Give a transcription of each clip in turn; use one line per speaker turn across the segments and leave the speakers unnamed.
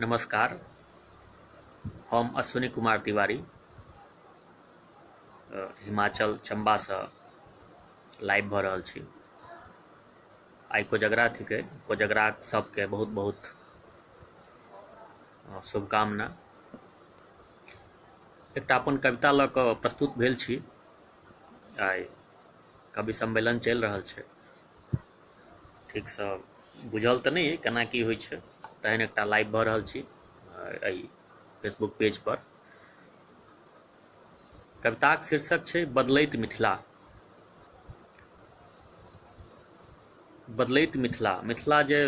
नमस्कार, हम अश्विनी कुमार तिवारी हिमाचल चम्बासँ लाइव भऽ रहल छी। आइ कोजगरा थिकै। कोजगरा सबके बहुत बहुत शुभकामना। एकटा अपन कविता लऽ कऽ प्रस्तुत भेल छी। आइ कवि सम्मेलन चलि रहल छै, ठीकसँ बुझल तऽ नहि केना की होइ छै, तहन एकटा लाइव भऽ रहल छी एहि फेसबुक पेज पर। कविताक शीर्षक छै बदलैत मिथिला। बदलैत मिथिला, मिथिला जे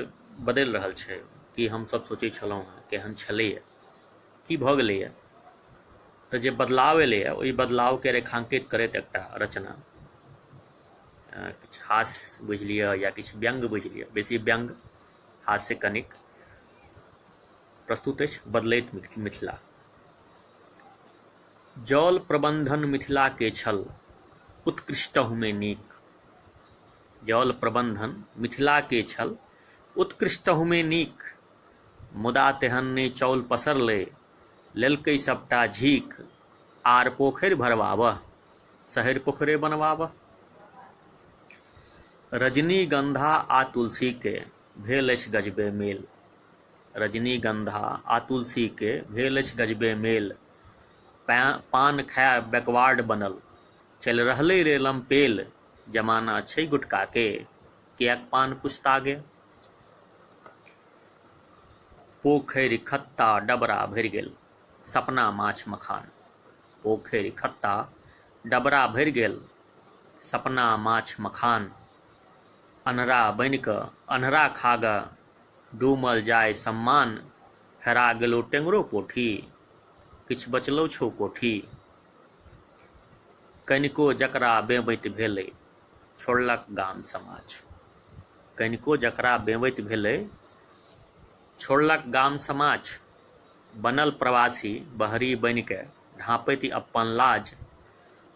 बदलि रहल छै, कि हमसभ सोचै छलहुँ हेँ केहन छलैए, की भऽ गेलैए, तऽ जे बदलाव एलैए ओहि बदलावके रेखांकित करैत एकटा रचना, किछु हास्य बुझि लिअ या किछु व्यङ्ग बुझि लिअ, बेसी व्यङ्ग हास्य कनिक प्रस्तुत अछि। बदलैत मिथिला। जल प्रबंधन मिथिला के छल उत्कृष्टहुमे नीक। जल प्रबंधन मिथिला के छल उत्कृष्टहुमे नीक, मुदा तेहन नहि चौल पसरलै, लेलकै सबटा झीक। आर पोखरि भरबाबह, शहरि पोखरे बनबाबह। रजनीगंधा आ तुलसी के भेल अछि गजबे मेल। रजनीगंधा आ तुलसी के भेल अछि गजबे मेल। पान खाय बैकवार्ड बनल, चलि रहलै रेलम पेल। जमाना छै गुटका के, किएक पान पुछता गे। पोखरि खत्ता डबरा भरि गेल, सपना माछ मखान। पोखरि खत्ता डबरा भरि गेल, सपना माछ मखान। अन्हरा बनि कऽ अन्हरा खा गऽ, डूमल जाय सम्मान। हेरा गेलौ टेंगरो पोठी, किछु बचलौ छौ कोठी। कनिको जकरा बेबैत भेलै, छोड़लक गाम समाज। कनिको जकरा बेबैत भेलै, छोड़लक गाम समाज। बनल प्रवासी बहरी बनिके ढाँपैत अपन लाज।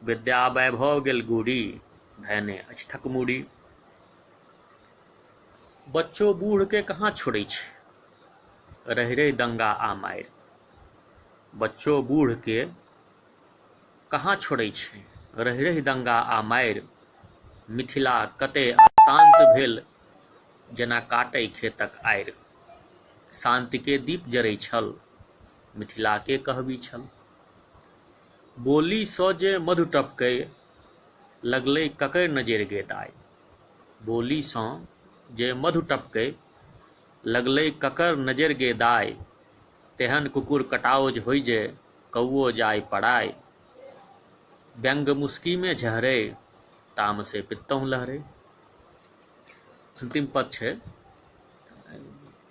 विद्या वैभव गेल गुड़ी, धयने अछि थकमूड़ी। बच्चो बूढ़के कहाँ छोड़ै छै, रहि रहि दंगा आ मारि। बच्चो बूढ़के कहाँ छोड़ै छै, रहि रहि दंगा आ मारि। मिथिला कते अशान्त भेल, जेना काटै खेतक आरि। शान्तिके दीप जरै छल, मिथिलाके कहबी छल। बोलीसँ जे मधु टपकै, लगलै ककर नजरि गे दाइ। बोलीसँ जे मधु टपकै, लगलै ककर नजरि गे दाइ। तेहन कुकुर कटाउझ होइ जे कौओ जाय पड़ाय। व्यंग्य मुस्कीमे झहरै, तामसे पित्तहुँ लहरै। अन्तिम पद छै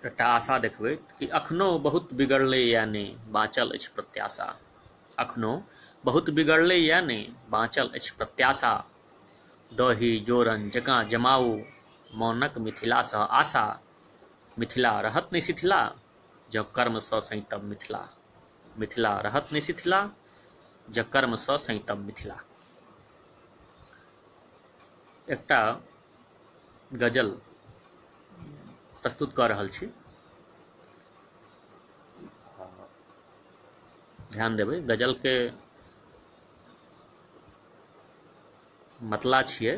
एकटा आशा देखबैत कि अखनो बहुत बिगड़लैए नहि, बाँचल अछि प्रत्याशा। अखनो बहुत बिगड़लैए नहि, बाँचल अछि प्रत्याशा। दही जोरन जकाँ जमाउ मौनक मिथिलासँ आशा। मिथिला रहत नहि शिथिला, जँ कर्मसँ सैंतब मिथिला। मिथिला रहत नहि शिथिला, जँ कर्मसँ सैंतब मिथिला। एकटा गजल प्रस्तुत कऽ रहल छी, ध्यान देबै। गजलके मतला छियै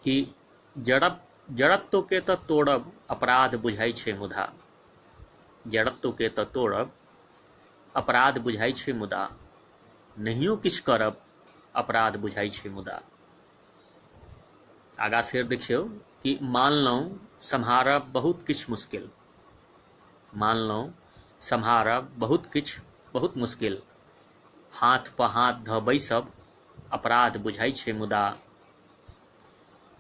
कि जड़ब जड़त्वके तऽ तोड़ब अपराध बुझाइ छै मुदा, जड़त्वके तऽ तोड़ब अपराध बुझाइ छै मुदा, नहियो किछु करब अपराध बुझाइ छै मुदा। आगाँ शेर देखियौ कि मानलहुँ सम्हारब बहुत किछु मुश्किल, मानलहुँ सम्हारब बहुत किछु बहुत मुश्किल, हाथ पर हाथ धऽ बैसब अपराध बुझाइ छै मुदा।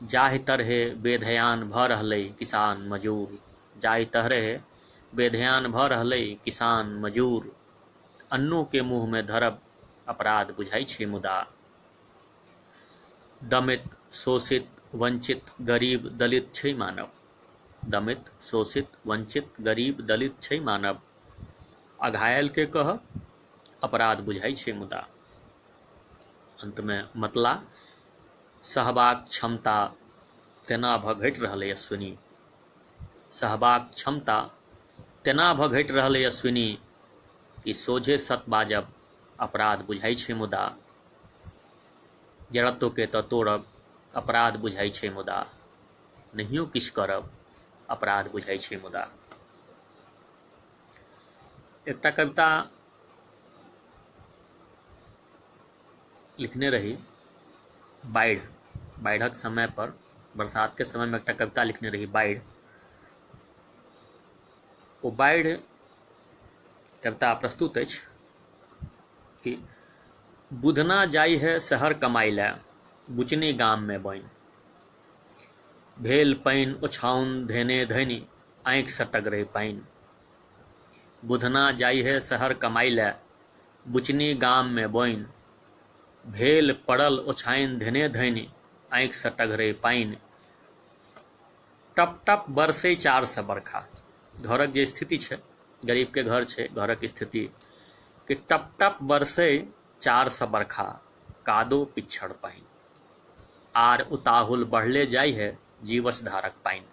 जाहि तरहे बेधयान भऽ रहलै किसान मजूर, जाहि तरहे बेधयान भऽ रहलै किसान मजूर, अन्नोके मुँहमे धरब अपराध बुझाइ छै मुदा। दमित शोषित वंचित गरीब दलित छै मानव, दमित शोषित वंचित गरीब दलित छै मानव, अघायलके कहब अपराध बुझाइ छै मुदा। अन्तमे मतला, सहबाक क्षमता तेना भऽ घटि रहल अइ अश्विनी, सहबाक क्षमता तेना भऽ घटि रहल अइ अश्विनी कि सोझे सत बाजब अपराध बुझाइ छै मुदा जड़त्वके तऽ तोड़ब अपराध बुझाइ छै मुदा नहियो किछु करब अपराध बुझाइ छै मुदा। एकटा कविता लिखने रही बाढ़ि, बाढ़िक समय पर बरसातके समयमे एकटा कविता लिखने रही बाढ़ि। ओ बाढ़ि कविता प्रस्तुत अछि कि बुधना जाइ है शहर कमाइ लए बुचनी गाममे बनि, भेल पानि ओछाओन धेने धनि आँखिसँ टगरै पानि। बुधना जाइ है शहर कमाइ लए बुचनी गाममे बनि, भेल पड़ल ओछाइन धेने धनि आँखिसँ टघरै पानि। टप टप बरसै चारसँ बरखा, घरक जे स्थिति छै, गरीबके घर छै, घरक स्थिति कि टप टप बरसै चारसँ बरखा, कादो पिच्छड़ पानि। आर उताहुल बढ़ले जाइ है जीवस धारक पानि।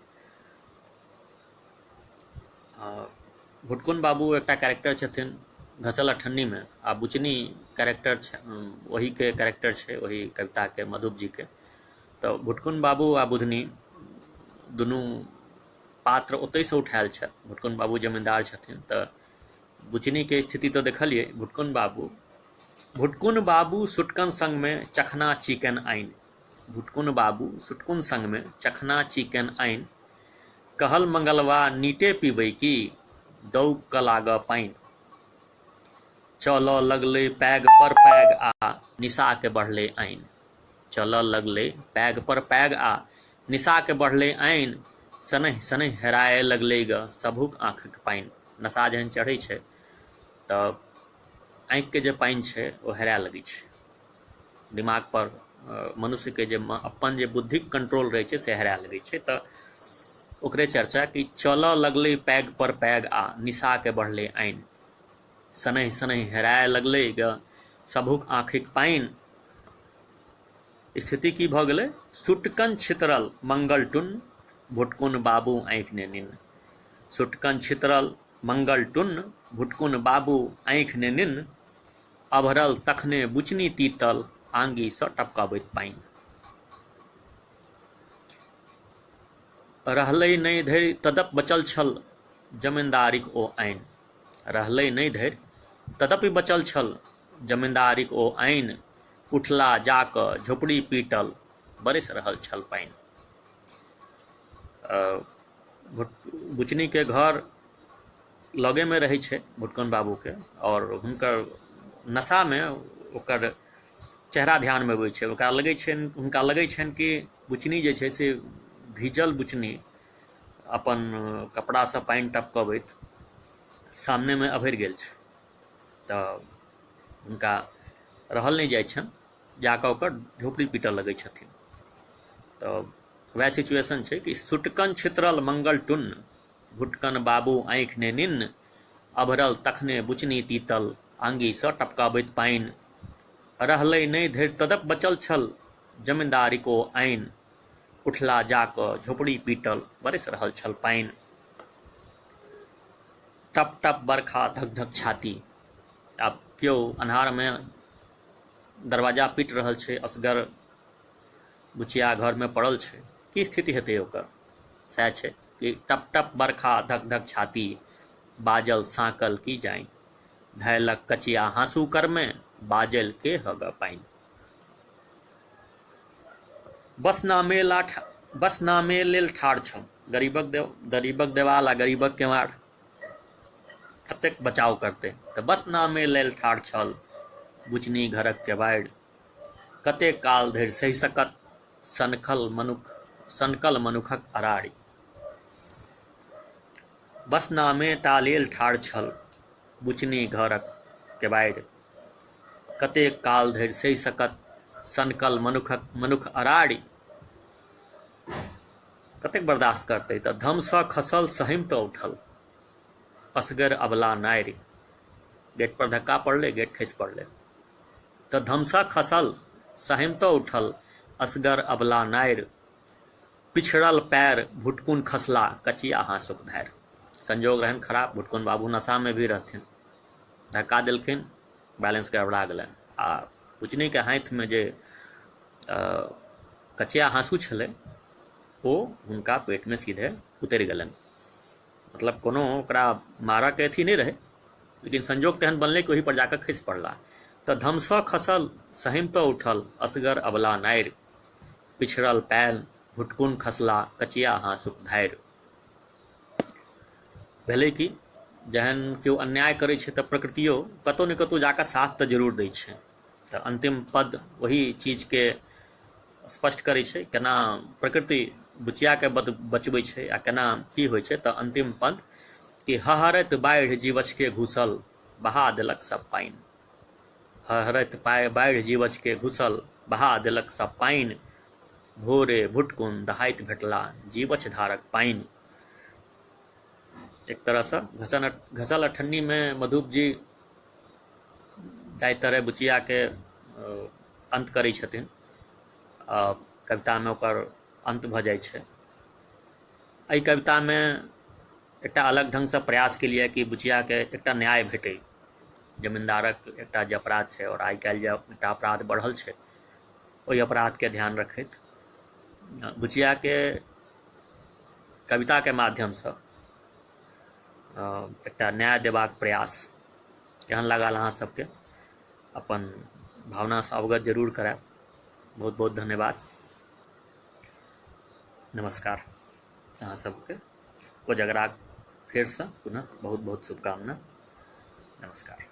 भुटकुन बाबू एकटा कैरेक्टर छथिन घसल अठन्नीमे, आ बुचनी कैरेक्टर छै ओहीके कैरेक्टर छै ओही कविताके, मधुप जीके। तऽ भुटकुन बाबू आ बुधनी दुनू पात्र ओतहिसँ उठायल छै। भुटकुन बाबू जमीन्दार छथिन, तऽ बुचनीके स्थिति तऽ देखलियै। भुटकुन बाबू, भुटकुन बाबू सुटकन संगमे चखना चिकन आनि, भुटकुन बाबू सुटकुन संगमे चखना चिकन आनि, कहल मंगलवा नीटे पीबै की दौग कऽ लागऽ पानि। चलऽ लगलै पैग पर पैग आ निशाके बढ़लै आनि, चलऽ लगलै पैग पर पैग आ निशाके बढ़लै आनि, शनैः शनैः हेराए लगलै ग सबहुक आँखिक पानि। नशा जहन चढ़ै छै तऽ आँखिके जे पानि छै ओ हेराए लगै छै। दिमागपर मनुष्यके जे अपन जे बुद्धिक कंट्रोल रहै छै से हेराए लगै छै। तऽ ओकरे चर्चा कि चलऽ लगलै पैग पर पैग आ निशाके बढ़लै आनि, शनैः शनैः हेराए लगलै ग सबहुक आँखिक पानि। स्थिति की भऽ गेलै, सुटकन छितरल मंगल टुन्न, भुटकुन बाबू आँखि ने निन्न। सुटकन छितरल मंगल टुन्न, भुटकुन बाबू आँखि ने निन्न, अभरल तखने बुचनी तीतल आँगीसँ टपकबैत पानि। रहलै नहि धरि तदप बचल छल जमीन्दारीक ओ आइन, रहलै नहि धरि तदपि बचल छल जमीन्दारीक ओ आइन, उठला जा कऽ झोपड़ी पीटल बरसि रहल छल पानि। बुचनीके घर लगेमे रहै छै भुटकुन बाबूके, आओर हुनकर नशामे ओकर चेहरा ध्यानमे अबै छै। ओकरा लगै छनि, हुनका लगै छनि कि बुचनी जे छै से भीजल बुचनी अपन कपड़ासँ पानि टपकबैत सामनेमे अभरि गेल छै। तऽ हुनका रहल नहि जाइ छनि, जाकऽ ओकर झोपड़ी पीटऽ लगै छथिन। तऽ वएह सिचुएशन छै कि सुटकन छितरल मंगल टुन्न, भुटकन बाबू आँखि ने निन्न, अभरल तखने बुचनी तीतल आँगीसँ टपकबैत पानि। रहलै नहि धरि तदप बचल छल जमीन्दारीक ओ आइन, उठला जा कऽ झोपड़ी पीटल बरसि रहल छल पानि। टप टप बरखा धक धक छाती, आब केओ अन्हारमे दरवाजा पीट रहल छै, असगर बुचिया घरमे पड़ल छै, की स्थिति हेतै ओकर? सएह छै कि टप टप बरखा धक धक छाती, बाजल साँकल की जाइन, धयलक कचिया हाँसू करमे, बाजल के हग पानि। बस नामे ला बस नामे लेल ठाढ़ छल गरीबक देव गरीबक देवाल आ गरीबक केवाड़, कतेक बचाव करतै? तऽ बस नामे लेल ठाढ़ छल बुचनी घरक केवाड़, कतेक काल धरि सहि सकत सनखल मनुख सनकल मनुखक अराड़ि। बस नामे टा लेल ठाढ़ छल बुचनी घरक केबाड़ि, कतेक काल धरि सहि सकत सनकल मनुखक मनुख अराड़ि। कतेक बर्दाश्त करतै? तऽ धमसँ खसल सहमि तऽ उठल असगर अबला नारि, गेट पर धक्का पड़लै, गेट खसि पड़लै। तऽ धमसँ खसल सहमि तऽ उठल असगर अबला नारि, पिछड़ल पैर भुटकुन खसला कचिया हाँसुक धारि। संजोग रहनि खराब, भुटकुन बाबू नशामे भी रहथिन, धक्का देलखिन, बैलेंस गड़बड़ा गेलनि आ बुचनीके हाथमे जे कचिया हाँसू छलै ओ हुनका पेटमे सीधे उतरि गेलनि। मतलब कोनो ओकरा मारऽके अथी नहि रहै, लेकिन संजोग तेहन बनलै कि ओहि पर जाकऽ खसि पड़ला। तऽ धमसँ खसल सहमि तऽ उठल असगर अबला नारि, पिछड़ल पैल भुटकुन खसला कचिया हाँसुक धारि। भेलै कि जहन केओ अन्याय करै छै तऽ प्रकृतियो कतहु ने कतहु जाकऽ साथ तऽ जरूर दै छै। तऽ अन्तिम पद ओही चीजके स्पष्ट करै छै, केना प्रकृति बुचियाके बचबै छै आ केना की होइ छै। तऽ अन्तिम पद कि हहरैत बाढ़ि जीवछके घुसल बहा देलक सब पानि, हहरैत बाढ़ि जीवछके घुसल बहा देलक सब पानि, भोरे भुटकुन दहाइत भेटला जीवछ धारक पानि। एक तरहसँ घसल अठन्नीमे मधुप जी जाहि तरह बुचियाके अन्त करै छथिन, कवितामे ओकर अन्त भऽ जाइ छै। एहि कवितामे एकटा अलग ढङ्गसँ प्रयास केलियै कि बुचियाके एकटा न्याय भेटै। जमीन्दारक एकटा जे अपराध छै आओर आइ काल्हि जे एकटा अपराध बढ़ल छै, ओहि अपराधके ध्यान रखैत बुचियाके कविताके माध्यमसँ एकटा न्याय देबाक प्रयास। केहन लागल अहाँ सबके अपन भावनासँ अवगत जरूर करायब। बहुत बहुत धन्यवाद, नमस्कार। अहाँ सबके कोजगराक फेरसँ पुनः बहुत बहुत शुभकामना, नमस्कार।